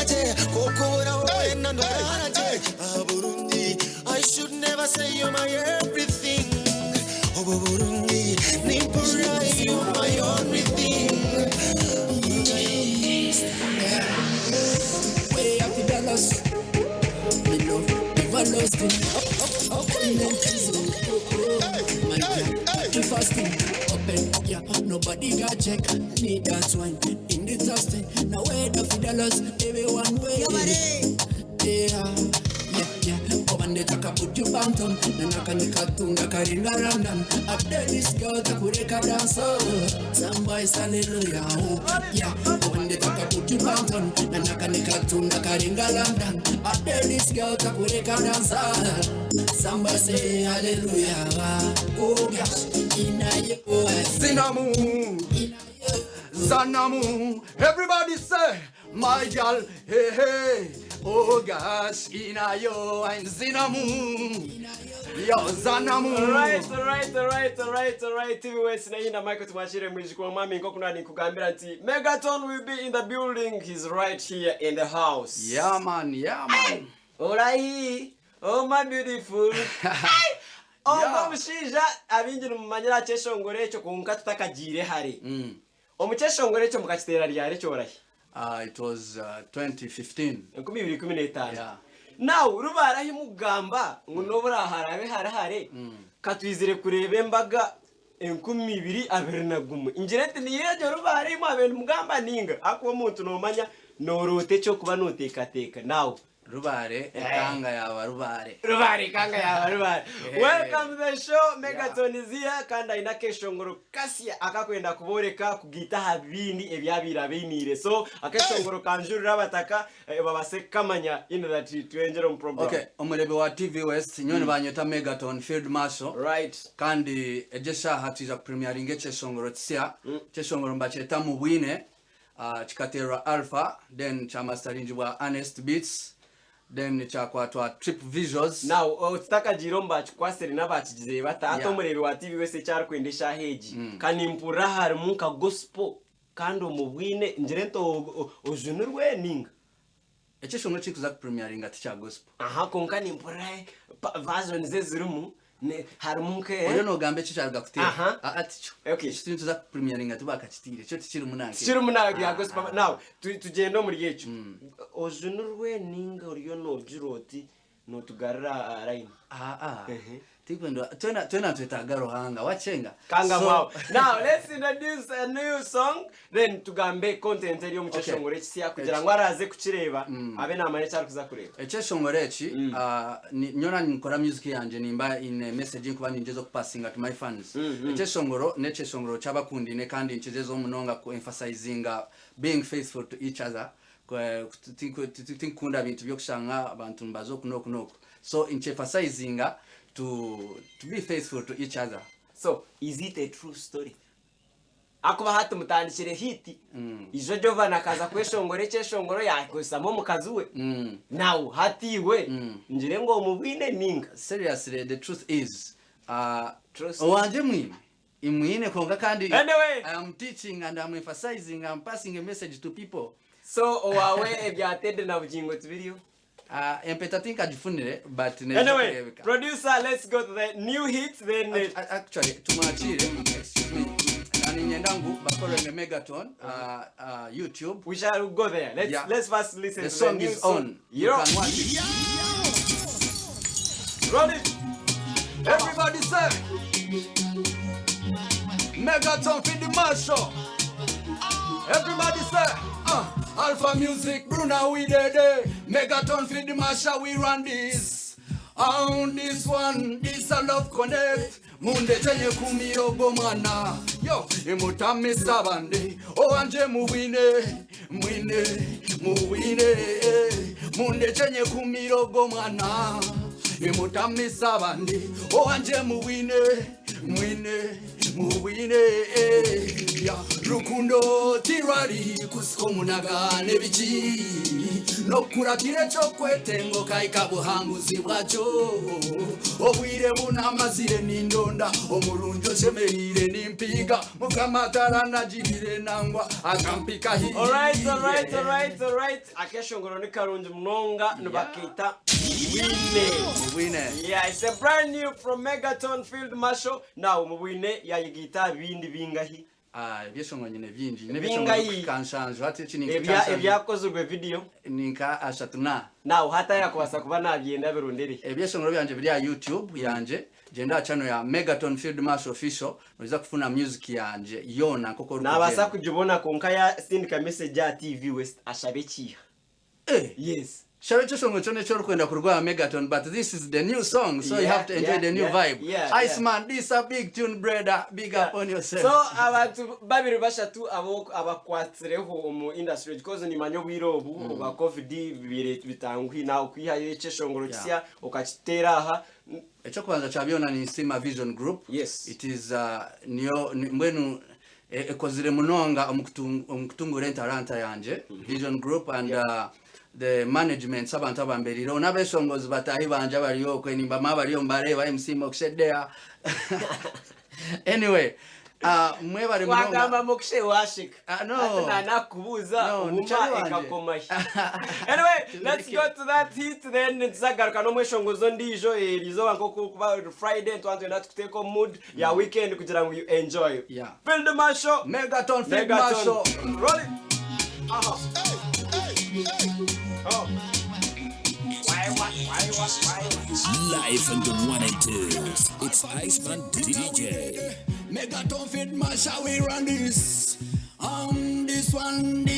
gye Kokuburaho wena ndwara gye Ah, burungi I should never say you're my everything Obu burungi Nimpurira you're my only thing Way up in Dallas. Me love everlasting. Up, up, My girl, keep fasting. Open, yeah, nobody got check. Need that one in the thirsty. Now where the fidelis, everyone way. Yeah. Obandetaka put you bantam. Nanakanikatunda karinga random. After this girl takureka dance. Some boys hallelujah. Oh, yeah. Obandetaka put you bantam. Nanakanikatunda karinga random. After this girl takureka dance. Some boys say hallelujah. Oh gosh, ina yo. Zinamu, Zanamu. Everybody say, my girl, hey hey. Oh gosh, inayo, I'm Zinamu. Yo, Zanamu. Alright, TV West na yina Michael Tumwashire mwijukuru wa mwami nk'oku nari nkugambira nti Megaton will be in the building. He's right here in the house. Yeah man, yeah man. Orahi, oh my beautiful. Ogwo omushaija abingi nimumanyira aha kyeshongoro ekyo kwonka tutakagiire hare. Omu kyeshongoro ekyo mukakiteera ryari ekyo orahi? It was 2015. 2015. Yeah. Now Rubare ahi mukugamba ngu n'obu oraharabe hare hare, katwizire kureeba embaga 2021. Ngire nti niyo egyo Rubare ei mwabaire nimugamba ninga? Ahakuba omuntu noomanya nooroota eky'okuba nooteekateeka. Now Rubare ekanga yaba Rubare. Rubare ekanga yaba Rubare. Welcome to the show. Megaton is here kandi aine akeshongoro kasya akakwenda kubooreka kugaita aha bindi ebyabaire abainiire. So akeshongoro kanjurire abataka eh, babase kukamanya in that twengire omu program. Okay, omureebe wa TV West, nyowe nibanyeta Megaton Field Marshal. Kandi egi eshaaha twija kupremiaringa ekyeshongoro kisya. Ekyeshongoro nibakyeta Mubwine. Kikateerwa Alpha, then kyamasteringibwa Ernest Beats, then kyakwatwa Trip Visuals. Now tutakagiire omu bakikwasire n'abakigizire bata, hati omureebi wa TV West eki arikwenda eshaaha egi, ka nimpurira harimu nka gospel kandi omu bwine ngire nti ojunirwe ninga? Ekyeshongoro ekirikuza kupremiaringa tikya gospel. Aha kwonka nimpurira versions ezirimu harimu nka. Oriyo nogamba eki ekyaruga kuteera? Aha. Aa tikyo. Okay. Eki turikuza kupremiaringa tibakakiteire, kyo tikirimu nanka. Tikirimu na bya gospel. Now tugyende omuri ekyo. Ojunirwe ninga oriyo nogira oti Notugarura aha line. Aa, tikwenda twena twena nitwetaaga Ruhanga wakyenga. Kanga So mwaho. Now let's introduce a new song then tugambe content eri omu kyeshongoro ekisya kugira ngu araaze kukireeba abe naamanya eki arikuza kureeba. Ekyeshongoro eki ah, ni- nyowe na ninkora music yangye nimba ine message nkuba ningyeza okupasinga to my fans. Ekyeshongoro n'ekyeshongoro ky'abakundaine kandi nikigyezaho munonga ku emphasizinga being faithful to each other Tinkukunda bintu by'okushanga abantu nibaza oku n'oku n'oku. So nikyemphasizinga to to be faithful to each other. So is it a true story? Ahakuba hati mutandikire hit, ijo Jovan akaza kweshongora ekyeshongoro yakozesamu omukazi we, now hati iwe ngire ngu omubwine ninga? Seriously the truth is True story. owangye mwine Imwine kwonka kandi Anyway. I am teaching and I'm emphasizing I'm passing a message to people. So owawe ebya Teddy na Bugingo tibiriyo? Ah, empeta tinkagifunire but neija Anyway, kureebeka. producer, let's go to the new hit then. Actually tumwakiire excuse me na niinyenda ngu bafollowinge Megaton YouTube. We shall go there. Let's let's first listen The to the song new is song. on. You Yo. can watch it. Roll it. Everybody say Megaton for the marshal. Everybody say Alpha Music, Bruna we dead. Megaton for the marshal, we run this. On this one, this a love connect. Munde chenye kumirogo mwana. Yo, imutamisa bandi. Owanje muwine, mwine, muwine. Munde chenye kumirogo mwana. Imutamisa bandi. Owanje muwine, mwine, Mubwine ya rukundo tirwari kusika omunaga n'ebiki n'okukuratira ekyokwetengo kahika buhanguzi bwakyo obwire bunamazire nindonda omurungi oshemereire nimpiga mukama taranagirire nangwa akampika hihi. Alright, alright, alright, alright. Akeshongoro ni karungi munonga nibaketa Mubwine. Mubwine. Yeah, it's a brand new from Megaton Field Marshal. Now Mubwine yayigiita bindi bingahi. Ah, ebyeshongoro nyine bingi nyine Bingahi. ebyeshongoro kuhika nshanju hati eki ninka Ebya ekyanshanju ebyakozirwe video. ninka ashatu na Now hata yakubasa kuba nabyenda birondere. Ebyeshongoro byangye biri aha YouTube yangye, gyenda aha channel ya Megaton Field Marshal Official noija kufuna music yangye yoona nk'oku Nabaasa orikugyenda. kugibona kwonka yasindika message aha TV West ashabe ekiiha. Eh! Yes. Shaba ekyeshongoro kyona eki orikwenda kuruga aha Megaton but this is the new song so you have to enjoy the new vibe. Iceman this a big tune brother, big up on yourself. So abantu babiri bashatu abo abakwatsireho omu industry because nimanya obwire obu obwa covid bibaire bitanguhi nawe kwihayo ekyeshongoro kisya okakiteera aha. Ekyokubanza kya byona ninsiima Vision Group. Yes. It is uh, niyo ni- mbwenu e- ekozire munonga omu kutung- omu kutunguura entaranta yangye Vision Group and the managements abantu abamberireho n'abeshongozi bataahi bangye abari okwe nimbamanya bariyo nibareeba MC Mokshedea anyway uh, mwebare munonga Wagamba Mokshe washeka. Ah, no. Ati nanakubuuza No, obuma nikyari wangye. ekakomahi. Anyway, let's go to that hit then nituzagaruka n'omweshongozo ondiijo eriizooba nk'oku kuba Friday nituba nitwenda tukuteeka omu mood ya weekend kugira ngu you enjoy. Yeah. Field Marshal. Megaton Field Megaton. Marshal. Roll it. Aha. Oh. Why, why, why, why, why? Live on the one and twos. It's Iceman DJ. Megaton Field Marshal, we run this. This one, this.